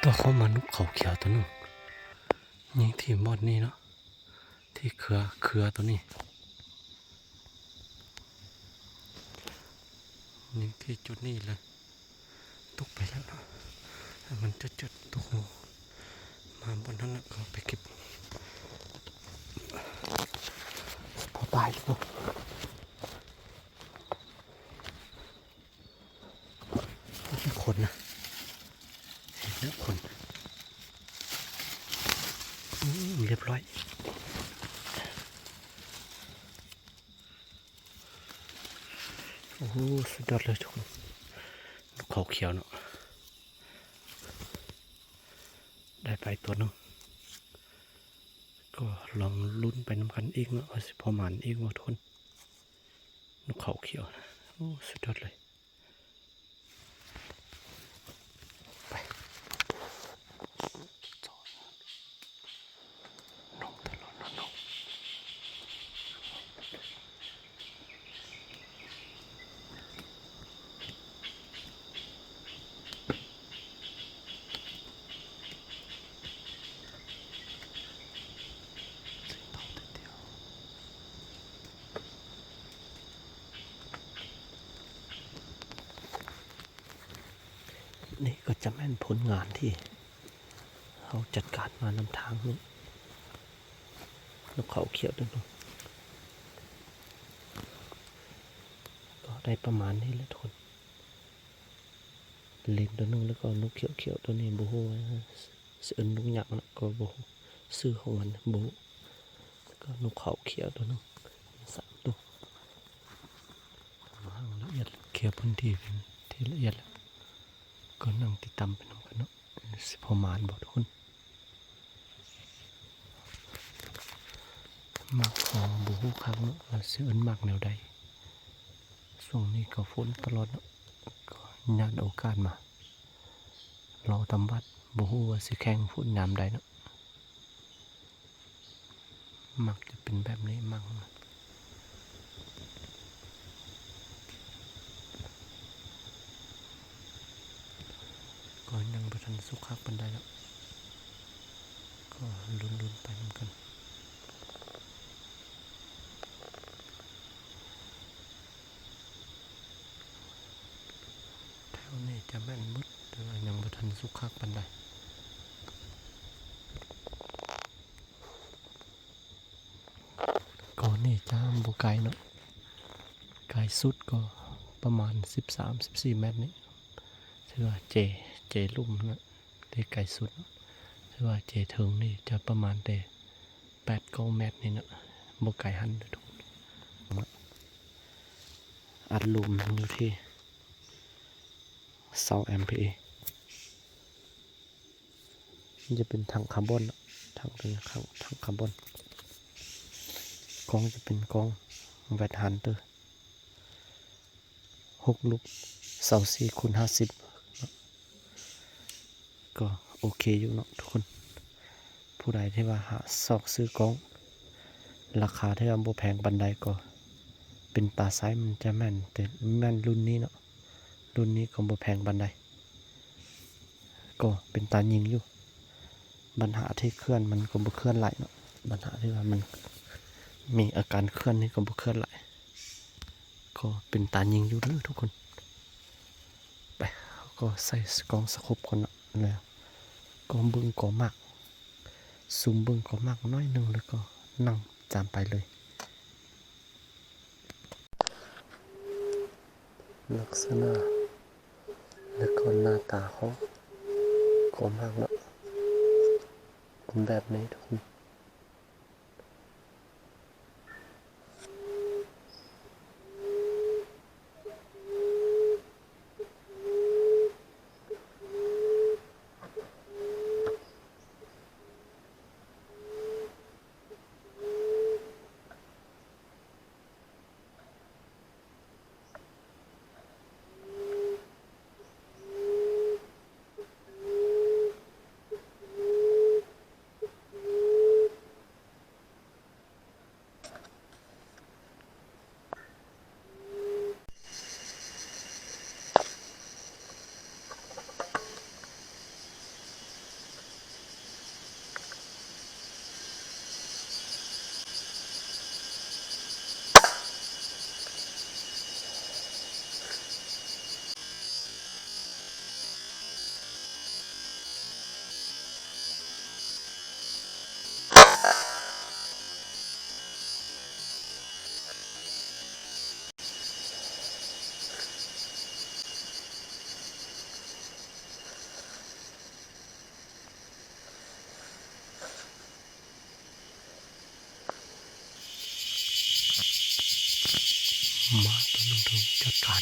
ຕົກເຂົ້າມານົກເຂົາຂຽວຕົວໜຶ່ງ ຍິງທີ່ບ່ອນນີ້ເນາະ ທີ່ເຄືອ ເຄືອຕົວນີ້ ຍິງທີ່ຈຸດນີ້ເລີຍ. ຕົກໄປແລ້ວເນາະ ມັນຈະຈຸດຕົກມາບ່ອນນັ້ນລະ ກໍໄປເກັບ ພໍຕາຍແລ້ວເນາະ. ຄົນນະ ເຫັນແລ້ວຄົນ ອືມ ລຽບຮ້ອຍ. ໂອ້ໂຫ ສຸດຍອດເລີຍທຸກຄົນ ນົກເຂົາຂຽວເນາະ ໄດ້ໄປຕົວໜຶ່ງ ກໍລອງລຸ້ນໄປນຳກັນອີກເນາະ ວ່າຊິພໍໝານອີກບໍ່ທຸກຄົນ ນົກເຂົາຂຽວ ໂອ້ ສຸດຍອດເລີຍ. ໄປ ນີ້ກໍຈະແມ່ນຜົນງານທີ່ເຮົາຈັດການມານຳທາງນີ້ ນົກເຂົາຂຽວຕົວໜຶ່ງ ກໍໄດ້ປະມານນີ້ແຫຼະທຸກຄົນ ເລັນຕົວໜຶ່ງ ແລ້ວກໍນົກຂຽວໆຕົວນີ້ ບໍ່ຮູ້ວ່າ ຊິເອີ້ນນົກຫຍັງເນາະ ກໍບໍ່ຮູ້ຊື່ຂອງມັນ ບໍ່ຮູ້ ແລ້ວກໍນົກເຂົາຂຽວຕົວໜຶ່ງ ສາມຕົວ ເອົາໃຫ້ລະອຽດ ເຄຍພື້ນທີ່ເປັນທີ່ລະອຽດແລ້ວ ກໍນັ່ງຕິດຕາມໄປນຳກັນເນາະ ຊິພໍໝານບໍ່ທຸກຄົນ. ໝາກກໍບໍ່ຮູ້ຄັກເນາະ ວ່າຊິເອີ້ນໝາກແນວໃດ ຊ່ວງນີ້ກໍຝົນຕະຫຼອດເນາະ ກໍຍາດໂອກາດມາ ລໍຕຳວັດ ບໍ່ຮູ້ວ່າຊິແຂ່ງຝົນຍາມໃດເນາະ ໝາກຈະເປັນແບບນີ້ ໝາກ ກໍຍັງບໍ່ທັນສຸກຄັກປານໃດເນາະ ກໍລຸ້ນໆໄປນຳກັນ. ແຖວນີ້ຈະແມ່ນໝົດ ແຕ່ວ່າຍັງບໍ່ທັນສຸກຄັກປານໃດ. ກໍນີ້ຈະບໍ່ໄກເນາະ ໄກສຸດກໍປະມານສິບສາມ ສິບສີ່ແມັດນີ້ ຖືວ່າເຈ ເຈລຸ່ມເນາະ ທີ່ໄກສຸດເນາະ ຖືວ່າເຈເທິງນີ້ຈະປະມານແຕ່ແປດ ເກົ້າແມັດນີ້ເນາະ ບໍ່ໄກຫັ້ນເດີທຸກຄົນ. ອັດລົມຢູ່ທີ່ຊາວແອັມພີເອ ມັນຈະເປັນຖັງຄາບອນເນາະ ຖັງຕົວນີ້ ຖັງ ຖັງຄາບອນ ກ້ອງຈະເປັນກ້ອງແວັດຮັນເຕີ ຫົກລູກ ຊາວສີ່ຄູນຫ້າສິບ ກໍໂອເຄຢູ່ເນາະທຸກຄົນ. ຜູ້ໃດທີ່ວ່າຫາຊອກຊື້ກ້ອງ ລາຄາທີ່ວ່າບໍ່ແພງປານໃດ ກໍເປັນຕາໃຊ້ ມັນຈະແມ່ນ ແຕ່ແມ່ນລຸ້ນນີ້ເນາະ ລຸ້ນນີ້ກໍບໍ່ແພງປານໃດ ກໍເປັນຕາຍິງຢູ່. ບັນຫາທີ່ເຄື່ອນ ມັນກໍບໍ່ເຄື່ອນຫຼາຍເນາະ ບັນຫາທີ່ວ່າມັນມີອາການເຄື່ອນນີ້ ກໍບໍ່ເຄື່ອນຫຼາຍ ກໍເປັນຕາຍິງຢູ່ເດີທຸກຄົນ. ໄປ ເຮົາກໍໃສ່ກ້ອງສະໂຄບກ່ອນເນາະ ແລ້ວກໍເບິ່ງກໍໝາກ ຊູມເບິ່ງກໍໝາກໜ້ອຍໜຶ່ງ ແລ້ວກໍນັ່ງຈາມໄປເລີຍ. ລັກສະນະ ແລ້ວກໍໜ້າຕາຂອງກໍໝາກເນາະ ເປັນແບບນີ້ທຸກຄົນ.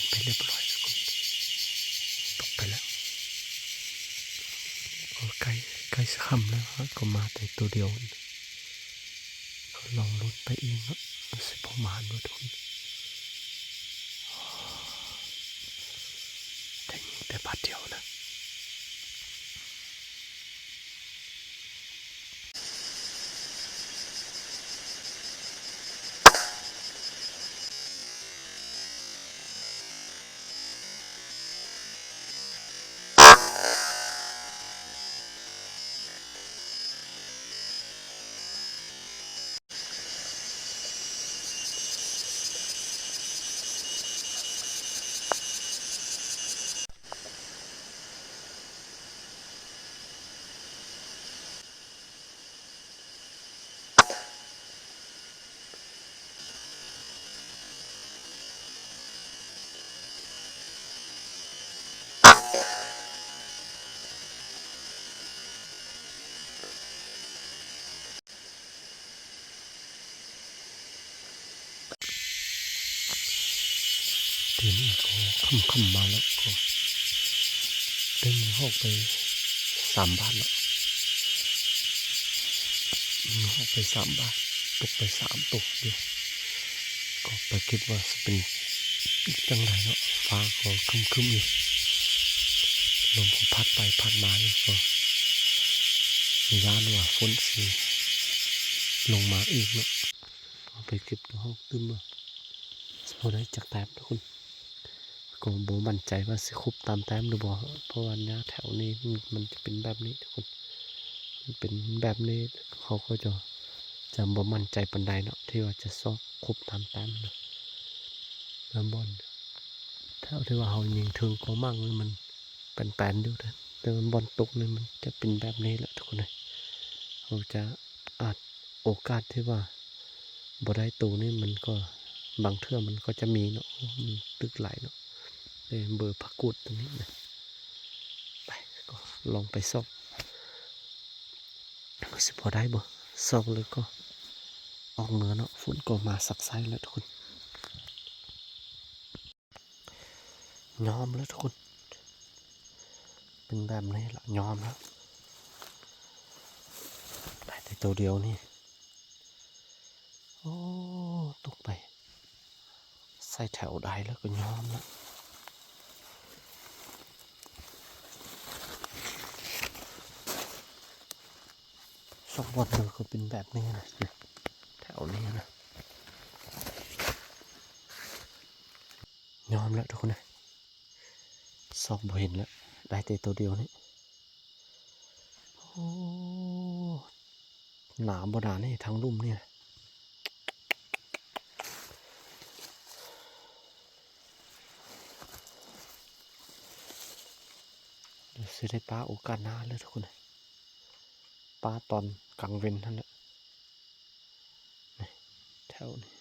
ໄປຮຽບຮ້ອຍແລ້ວ ຕົກໄປແລ້ວ. ໂອ້ ໃກ້ ໃກ້ຊິຄ່ຳແລ້ວ ກໍມາແຕ່ໂຕດຽວ ກໍລອງລຸ້ນໄປອີກເນາະ ຊິພໍມານບໍ່ທຸກຄົນ. ໄດ້ຍິງແຕ່ບາດດຽວນະ. ຕອນນີ້ກໍຄ່ຳໆມາແລ້ວ ກໍໄດ້ຍິງຮອກໄປສາມບາດແລ້ວ ຍິງຮອກໄປສາມບາດ ຕົກໄປສາມໂຕຢູ່. ກໍບໍ່ຄິດວ່າຊິເປັນຈັ່ງໃດເນາະ ຟ້າກໍຄຶ້ມໆຢູ່ ລົມກໍພັດໄປພັດມາຢູ່ ກໍຢ້ານວ່າຝົນຊິລົງມາອີກເນາະ. ເອົາໄປເກັບຮອກຕື່ມວ່າຊິພໍໄດ້ຈັກແຕ້ມທຸກຄົນ. ກໍບໍ່ໝັ້ນໃຈວ່າຊິຄົບຕາມແຕ້ມຫຼືບໍ່ ເພາະວ່າຫຍ້າແຖວນີ້ມັນຈະເປັນແບບນີ້ທຸກຄົນ ມັນເປັນແບບນີ້ ເຮົາກໍຈະ ຈະບໍ່ໝັ້ນໃຈປານໃດເນາະ ທີ່ວ່າຈະຊອກຄົບຕາມແຕ້ມນະ. ບາງບ່ອນ ແຖວທີ່ວ່າເຮົາຍິງເຖິງກໍໝັ້ງ ມັນແປນໆຢູ່ ແຕ່ ແຕ່ວ່າບ່ອນຕົກນີ້ມັນຈະເປັນແບບນີ້ແຫຼະທຸກຄົນເອີຍ. ເຮົາຈະອາດ ໂອກາດທີ່ວ່າບໍ່ໄດ້ໂຕນີ້ມັນກໍ ບາງເທື່ອມັນກໍຈະມີເນາະ ມັນຕຶກຫຼາຍເນາະ. ເອີ ເບີພະກູດຕົວນີ້ນະ ໄປ ກໍລອງໄປຊອກ ຊິພໍໄດ້ບໍ່ ຊອກແລ້ວກໍອອກເມືອເນາະ. ຝົນກໍມາຊັກໄຊແລ້ວທຸກຄົນ. ຍອມແລ້ວທຸກຄົນ ເປັນແບບນີ້ລະ ຍອມແລ້ວ ໄດ້ແຕ່ໂຕດຽວນີ້. ໂອ້ ຕົກໄປໃສ່ແຖວໄດ້ແລ້ວກໍຍອມແລ້ວ. ສອງບ່ອນເດີກໍເປັນແບບນີ້ນະ ແຖວນີ້ນະ. ຍອມແລ້ວທຸກຄົນເອີຍ ຊອກບໍ່ເຫັນແລ້ວ ໄດ້ແຕ່ໂຕດຽວນີ້. ໂອ້ ໜາບໍ່ໜານີ້ ທາງລຸ່ມນີ້ນະ. ດຽວຊິໄດ້ປາໂອກາດໜ້າເລີຍທຸກຄົນເອີຍ ປາຕອນກາງເວັນຫັ້ນແຫຼະ. ນີ້ ແຖວນີ້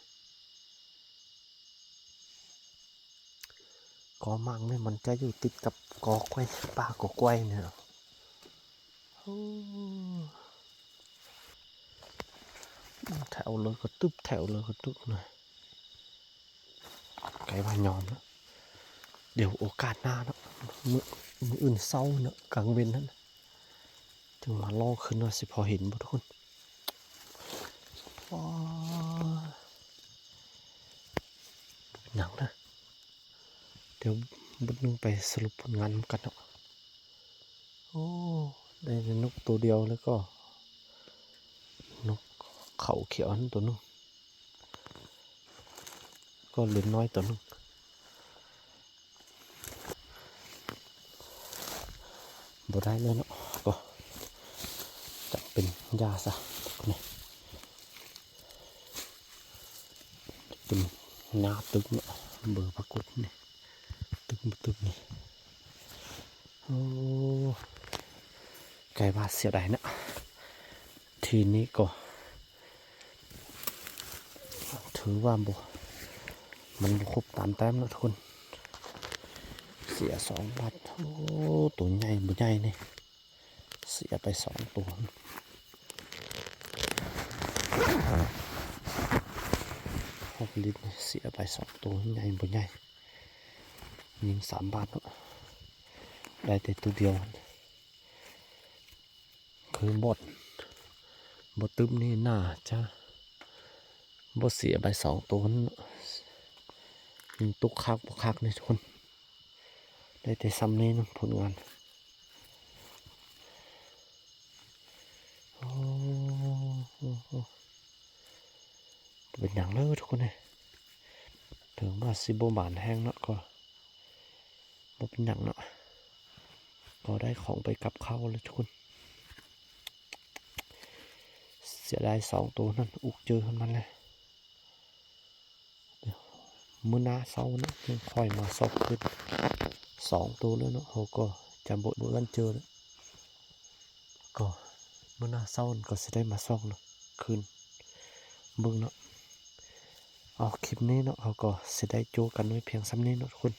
ກໍໝາກນີ້ມັນຈະຢູ່ຕິດກັບກໍກ້ວຍ ປ່າກໍກ້ວຍນີ້. ໂອ້ ແຖວເລີຍກໍຕຶບ ແຖວເລີຍກໍຕຶບນະ. ໃກ້ວ່າຍອມແລ້ວ ດຽວໂອກາດໜ້າເນາະ ມື້ ມື້ອື່ນເຊົ້າເນາະ ກາງເວັນຫັ້ນ ຈຶ່ງມາລໍຂຶ້ນວ່າຊິພໍເຫັນບໍ່ທຸກຄົນ. ວ້າ ບໍ່ເປັນຫຍັງເດີ ດຽວບຶດໜຶ່ງໄປສະຫຼຸບຜົນງານນຳກັນເນາະ. ໂອ້ ໄດ້ແຕ່ນົກໂຕດຽວ ແລ້ວກໍນົກເຂົາຂຽວຫັ້ນໂຕໜຶ່ງ ກໍເລນນ້ອຍໂຕໜຶ່ງ. ບໍ່ໄດ້ແລ້ວເນາະ ກໍຈຳເປັນຢ່າຊະ. ນີ້ ເປັນຫຍ້າຕຶກເນາະ ເບີພະກຸດນີ້ ຕຶກບໍ່ຕຶກນີ້. ໂອ້ ກາຍວ່າເສຍດາຍນະ ທີນີ້ກໍຖືວ່າບໍ່ ມັນບໍ່ຄົບຕາມແຕ້ມເນາະທຸກຄົນ. ເສຍສອງບາດ. ໂອ້ ໂຕໃຫຍ່ບໍ່ໃຫຍ່ນີ້ ເສຍໄປສອງໂຕ. ຫົກລິດນີ້ເສຍໄປສອງໂຕ ໃຫຍ່ບໍ່ໃຫຍ່. ຍິງສາມບາດເນາະ ໄດ້ແຕ່ໂຕດຽວ ຄືບໍ່ ບໍ່ຕຶບນີ້ໜ້າຈະບໍ່ເສຍໄປສອງໂຕເນາະ. ມັນຕົກຄັກບໍ່ຄັກນີ້ທຸກຄົນ ໄດ້ແຕ່ຊ່ຳນີ້ເນາະ ຜົນງານ. ໂອ້ ບໍ່ເປັນຫຍັງເດີທຸກຄົນເອີຍ ເຖິງວ່າຊິບໍ່ໝານແຮງເນາະ ກໍບໍ່ເປັນຫຍັງເນາະ ກໍໄດ້ຂອງໄປກັບເຂົ້າແລ້ວທຸກຄົນ. ເສຍດາຍສອງໂຕນັ້ນ ອຸກເຈີນຳແລ້ວ. ມື້ໜ້າເຊົ້າເນາະ ຈຶ່ງຄ່ອຍມາຊອກຄືນ ສອງໂຕແລ້ວເນາະ ເຮົາກໍຈະບໍ່ ບໍ່ເອີ້ນເຈີແລ້ວ. ກໍມື້ໜ້າເຊົ້າກໍຊິໄດ້ມາຊອກເນາະ ຄືນເບິ່ງເນາະ. ເອົາ ຄລິບນີ້ເນາະ ເຮົາກໍຊິໄດ້ໂຈ້ກັນໄວ້ພຽງຊ່ຳນີ້ເນາະທຸກຄົນ.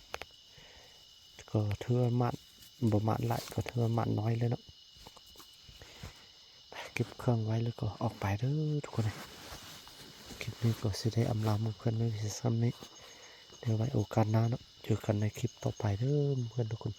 ກໍຖືວ່າໝານ ບໍ່ໝານຫຼາຍ ກໍຖືວ່າໝານນ້ອຍແລ້ວເນາະ. ໄປເກັບເຄື່ອງໄວ້ແລ້ວກໍອອກໄປເດີທຸກຄົນເອີຍ. ຄລິບນີ້ກໍຊິໄດ້ອຳລາໝູ່ເພື່ອນໄວ້ພຽງຊ່ຳນີ້ ແລ້ວໄວ້ໂອກາດໜ້າເນາະ ເຈີກັນໃນຄລິບຕໍ່ໄປເດີເພື່ອນທຸກຄົນ.